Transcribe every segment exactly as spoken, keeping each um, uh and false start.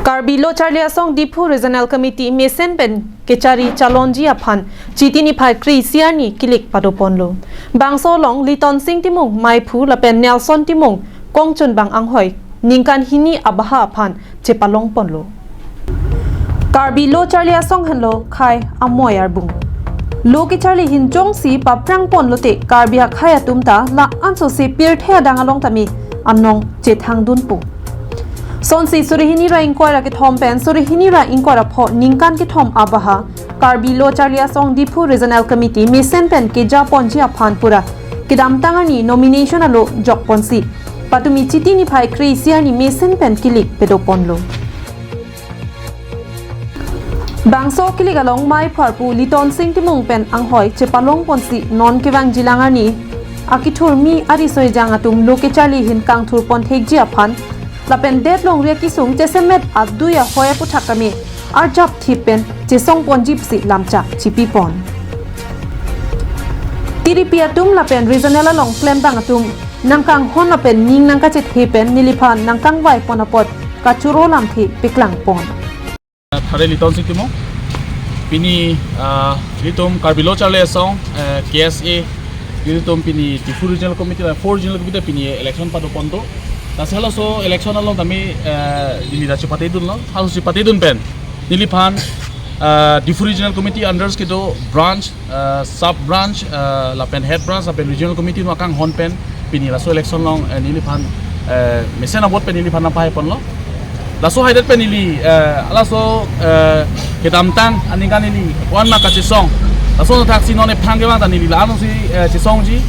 Karbi Lo Charli Asong Diphu Regional Committee mesen pen kechari chalonji aphan Chiti niphai kre-isi arni kilik padoponlo. Bangso along Litonsing Timung maiphu lapen Nelson Timung kongchunbang anghoi ningkan hini abaha aphan chepalongponlo. Karbi Lo Charli Asong henlo khei amoi arbung. Lo kecharli ahin jongsi paprangpon lote Karbi akhei atum ta la-ansose pirthe adang along tame anong chethangdunpo. Sonsi suri hini ra ingkoi ra kethom pen suri hini ra ingkoi ra pho ningkan kethom abaha Karbi Lo Charli Asong Diphu Regional Committee mesen pen kejaponji aphan pura kedamtang arni nomination alo jokponsi patumi Chiti niphai kre-isi arni mesen pen kilik padoponlo. Bangso kilik along maiphu arpu Litonsing Timung pen anghoi chepalongponsi non kevangjilang arni akethurmi ariso ejang atum lo kecharli ahin kangthurpon thekji aphan lapen det longri akesung chesemet adui ahoi aphuthak tame arjapthip pen chesongponji pusi lamchak chipipon. Tiripi atum lapen regional along klembang atum nangkanghon lapen ning nangkachethe pen neliphan nangkangvaipon apot kachoro lamthe paklangpon. Thare Litonsing Timung. Pini, ah, ilitum Karbi Lo Charli Asong, eh, K S A, ilitum pini Diphu Regional Committee, four Regional Committee pini election padoponlo. Lasi halaso election along tame, eh, neli ta chepatedunlo, halaso chepatedun pen neliphan, ah, Diphu Regional Committee unders kedo branch, ah, sub branch, ah, lapen head branch lapen regional committee nangkanghon pen pini laso election along, eh, neliphan, eh, mesen a-vote pen neliphan nangpahaiponlo. Laso haidet pen neli, eh, laso, eh, kedamtang aningkan neli wan ma kachesong. Laso thaksi non ephan kevang ta neli la-ansi, eh, chesongji.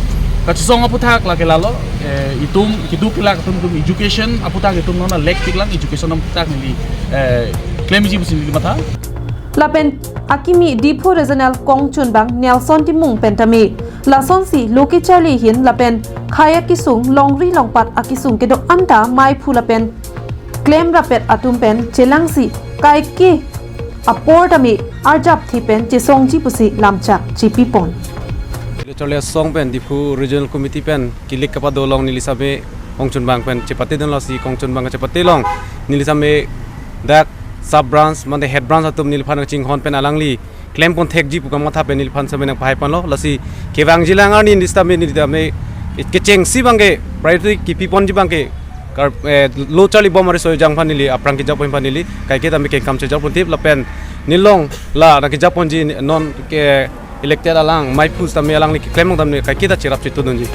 Kachesong aphuthak lake lalo, eh, itum keduk kelak atum atum education aphuthak itum non a-lack piklang, education aphuthak neli, eh, klemji pusi neli matha. Lapen akimi Diphu Regional kongchunbang Nelson Timung pen tame lasonsi lo kecharli ahin lapen khei akesung longri longpat akesung kedo-an ta maiphu lapen klemrapet atum pen chelangsi kaike apor tame arjapthip pen chesongji pusi lamchak chipipon. Charli Asong pen Diphu Regional Committee pen kilik kapado along neli same kongchunbang pen chepatedunlo, lasi kongchunbang chepate along neli same dak sub branch mate head branch atum neliphan kachinghon pen alangli klempon thekji pu kamatha pen neliphan same nangpahaiponlo. Lasi kevangjilang arni neli same neli tame kechengsi abangke priority kipiponji abangke Kar-, eh, lo charlibom ariso ejang aphan neli aphrang kejapon aphan neli kaike tame kengkam chejaponthip lapen nelong la nangkejaponji non ke elected alang maiphu tame alangli keklem along tame kaike ta cherap chetudunji.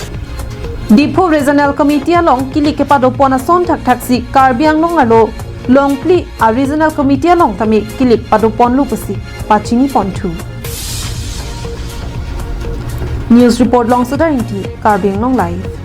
Diphu Regional Committee along kilik kepadopon ason thakthaksi Karbi Anglong arlo longphli a-Regional Committee along tame kilik padoponlo pusi pachiniponthu. News report Longsodar Ingti, Karbi Anglong Live.